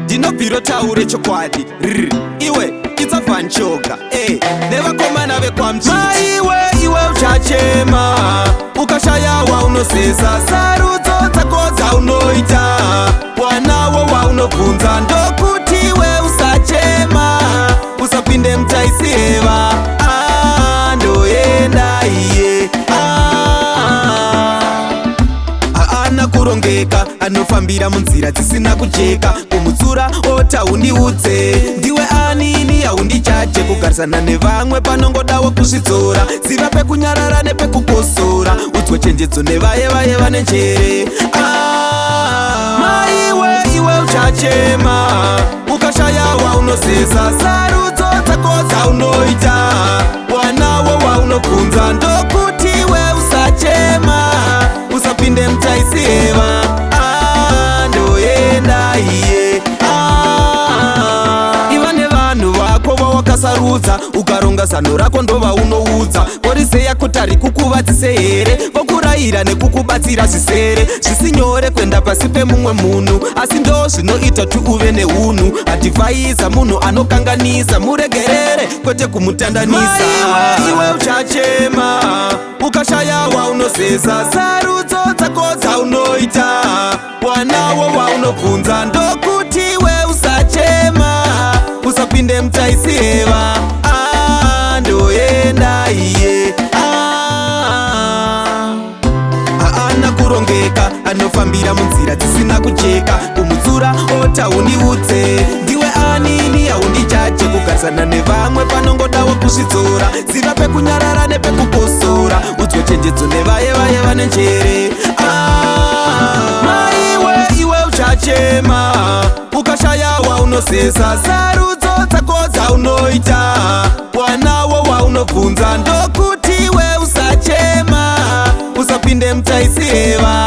Ndinobviro taure chokwadi rr iwe itsavanchoga e nevakomana vekwamaiwe iwe uchachema ukashayawa unosesa sarudzo dzako dzaunoita wanawo waunobvunza ndokuti iwe usachema usapinde mutaisiheva. Ah, ndoenda iye. Ah. Haana kurongeka, anofambira munzira dzisina kujeka. Kumutsura ota undiudze ndiwe anini haundichache. Kugarisana nevamwe panongodawo kuzvidzora. Ziva pekunyarara nepekukosora, udzwe chenjedzo nevaye vaye vane njere. Ah, maiwe iwe uchachema ukashayawa unosesa sarudzo dzako dzaunoita wanawo waunobvunza ndokuti iwe usachema usapinde mutaisiheva. Ah, ndoenda iye. Ah, iva nevanhu vako vawakasarudza ukaronga zano rako ndovaunoudza vorizeya kuti harikukuvadzise here vokurayira nekukubatsira zvisere zvisi nyore kuenda pasi pemumwe munhu asi ndo zvinoita kuti uve neunhu. Adhivhaiza munhu anokanganisa muregerere kwete kumutandanisa. Iwe uchachema ukashayawa unosesa sarudzo dzako dzaunoita wanawo waunobvunza ndokuti iwe usachema usapinde mutaisiheva. Ah, ndoenda iye. Ah. Haana kurongeka, anofambira munzira dzisina kujeka. Kumutsura ota undiudze ndiwe anini haundichache. Kugarisana nevamwe panongodawo kuzvidzora. Ziva pekunyarara nepekukosora, udzwe chenjedzo nevaye vaye vane njere. Ah, maiwe iwe uchachema ukashayawa unosesa sarudzo dzako dzaunoita wanawo waunobvunza ndokuti iwe usachema usapinde mutaisiheva.